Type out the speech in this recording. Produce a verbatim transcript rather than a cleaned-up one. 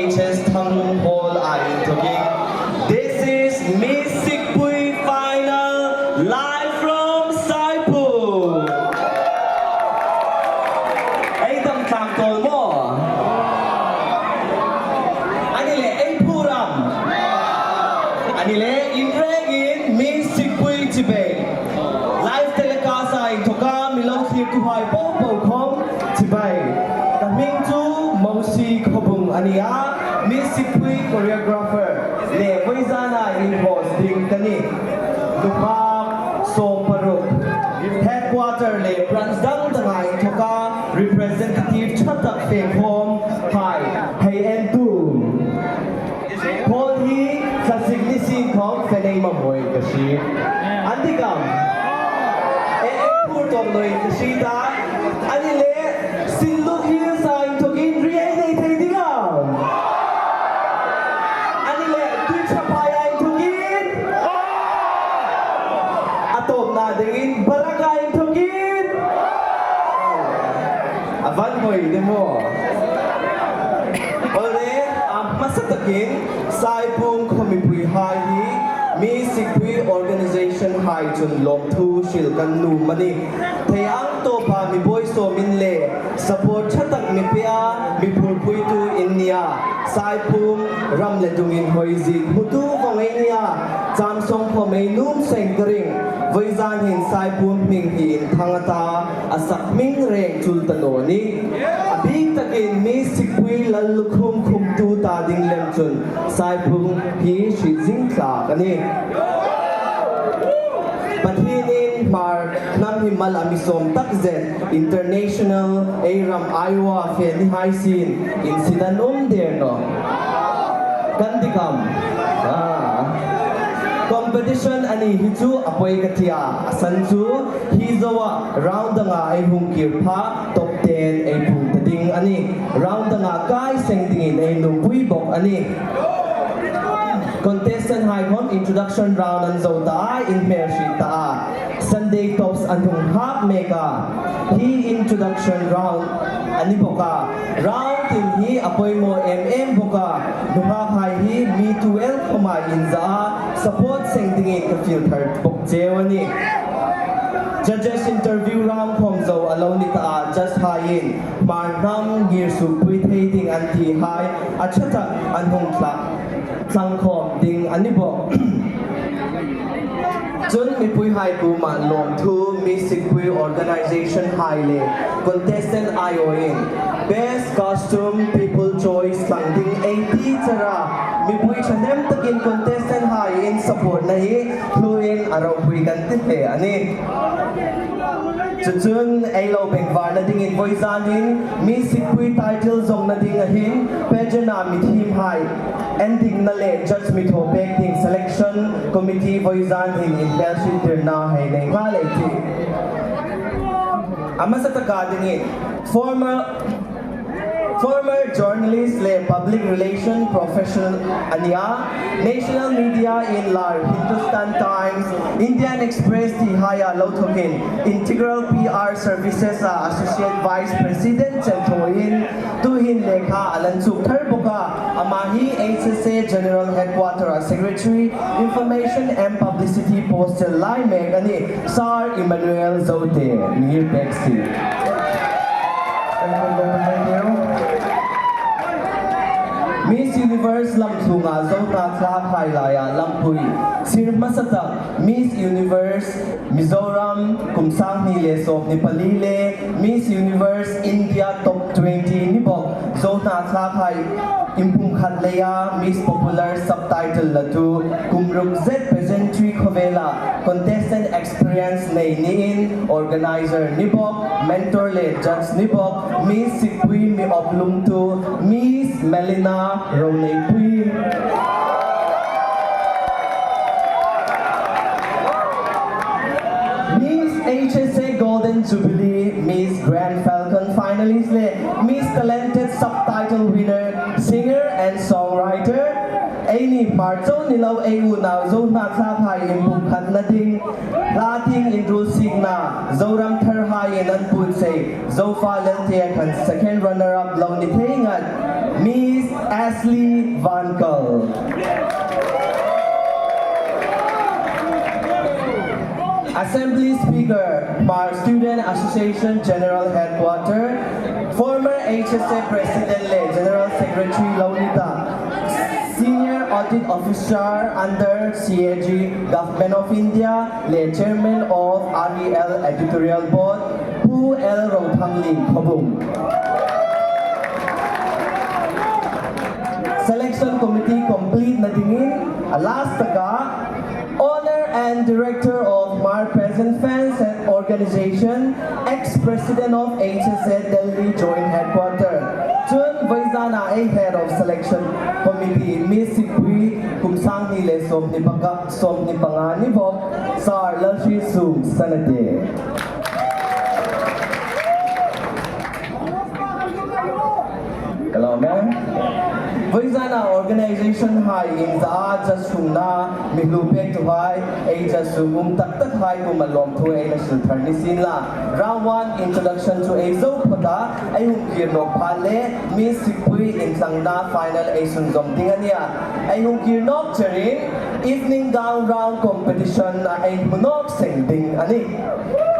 H S Thanglung Hall-a inthokin, this is Miss Sikpui final, live from Saipung. Ei dam tlang tawl maw? Ani le, ei phuram. Ani le, in rengin Miss Sikpui chibai. Live telecast-a inthoka mi lo thlirtuhai popo khom chibai. Ka hming chu Mosi Khawbung a ni a, Miss Sikpui choreographer le vawizana in host ding ka nih. Nunghak sawm paruk, headquarter le branch dang danga inthoka representative ṭha tak fe khom hai hei en tum. Pawl hi thlasik ni sin khom fe nei mamawin ka hriet. An dik am? E, e, phur tawp naw ka hriet a. Ani le, Sinluk Hills-a inthokin ri ei nei thei ding am? Ani le, Tuiṭhaphai-a inthokin? A tawpna dingin, Barak-a inthokin? A van hoi de maw? Awle, a hmasa takin Saipung khaw mipuihai hi Miss Sikpui organization-hai chun lawmthu hril kan nuom a nih. Thei ang tawpa mi buoi sawmin le support ṭha tak mi pea, mi phurphuitu in nia. Saipung ram le dungin hoi zing hmutu vawng ei nia. Cham sawng khom ei nuom seng ka ring. Vawizan hin Saipung hming hi inthang a ta, a sak hming reng chul ta naw nih. A bik takin Miss Sikpui lallukhum khumtu ta ding lem chun Saipung hi hriet zing tlak a nih. Pathienin Hmar hnam hi mal a mi sawm tak zet, international, ei ram Iowa fe ni hai sin, incident um der naw. Kan dik am? Ah. Competition a ni hi chu a poi ka ti a, a san chu hi zoa round danga ei hung kir pha, top ten ei pung ta ding a nih. Round danga kai seng dingin ei numpui bok a nih. Contestant-hai khom introduction round an zo ta a, in hmel hriet ta a. Sunday Tops an hung hak mek a. Hi introduction round a ni bok a. Round tin hi a poimaw em em bok a. Nunghakhai hi mi tu el khoma inza a, support seng dingin ka fiel thar bok cheu a nih. Judges interview round khom zo a lo ni ta a, judge-haiin Hmar hnam ngirsuokpui thei ding an tihai a ṭha tak an hung tla, tlang khom ding a ni bok. Chun mipuihai kuoma lawmthu Miss Sikpui organization-hai le contestant aiawin Best Costume People Choice tlang ding ei ti char a, mipui ṭhahnem takin contestant-hai in support-na hi hluin a ropui kan ti hle a nih. Chu chun ei lo bengvarna dingin vawizanin Miss Sikpui title zawngna ding a hin pageant-a mi thiem hai endingna le judge mi thaw pek ding selection committee vawizan hin inhmelhriettirna hei nei nghal ei tih. A hmasa taka dingin former Former journalist le public relation professional a nia, national media-in Lar, Hindustan Times, Indian Express ti haia lo thawkin Integral P R Services-a Associate Vice President chen thawin tuhin lekha a la inchuk thar bok a, ama hi H S A General Headquarter-a Secretary Information and Publicity post chel lai mek a nih. Sir Emmanuel Zote, mi pek si. Miss Universe lamthlunga Zo hnathlakhai laia lampui sir hmasa tak Miss Universe Mizoram kum sang hni le sawmhni pali le Miss Universe India Top twenty ni bok Zo hnathlakhai inpumkhat leia Miss Popular subtitle latu kum ruk zet pageantry khawvela contestant experience nei niin organizer ni bok, mentor le judge ni bok, Miss Sikpui mi awp lumtu Miss Melina Roneipui. Miss H S A Golden Jubilee, Miss Grand Falcon finalist le Miss Talented subtitle winner, singer and songwriter. Eini Hmar chau ni lo ei unau Zo hnathlakhai inpumkhatna ding hla tieng inruolsikna Zoram tharhaiin an put sei Zofa Lelte khan second runner up lo ni thei ngat Miss Ashley Van Kal. Assembly Speaker, Hmar Student Association General Headquarter, former H S A President le General Secretary lo ni ta, Senior Audit Officer under C A G, Government of India, le Chairman of R E L Editorial Board, Pu L Rothamlien Khawbung. Selection Committee complete na dingin, a last taka, Owner and Director of Hmar Peasant Fans and Organization, ex-President of H S A Delhi Joint Headquarter. Chun, voizana ei Head of Selection Committee, Miss Sipui, kum sang hni le sawmhni panga, sawmhni panga ni bawk, Sir Lalhrisum Sanate. Ka lawm e. Voizana organization hai inza a just sungna mi hlu pektuhai, ei just sung um tak tak hai kuoma lawmthu ei la hril thar ni sien la. Round one introduction chu ei zo phawt a, ei hung kir nawk pha le, Miss Sipui intlangna final ei sunzawm ding a nih a. Ei hung kir nawk cherin, evening gown round competition a ei hmu nawk seng ding a nih.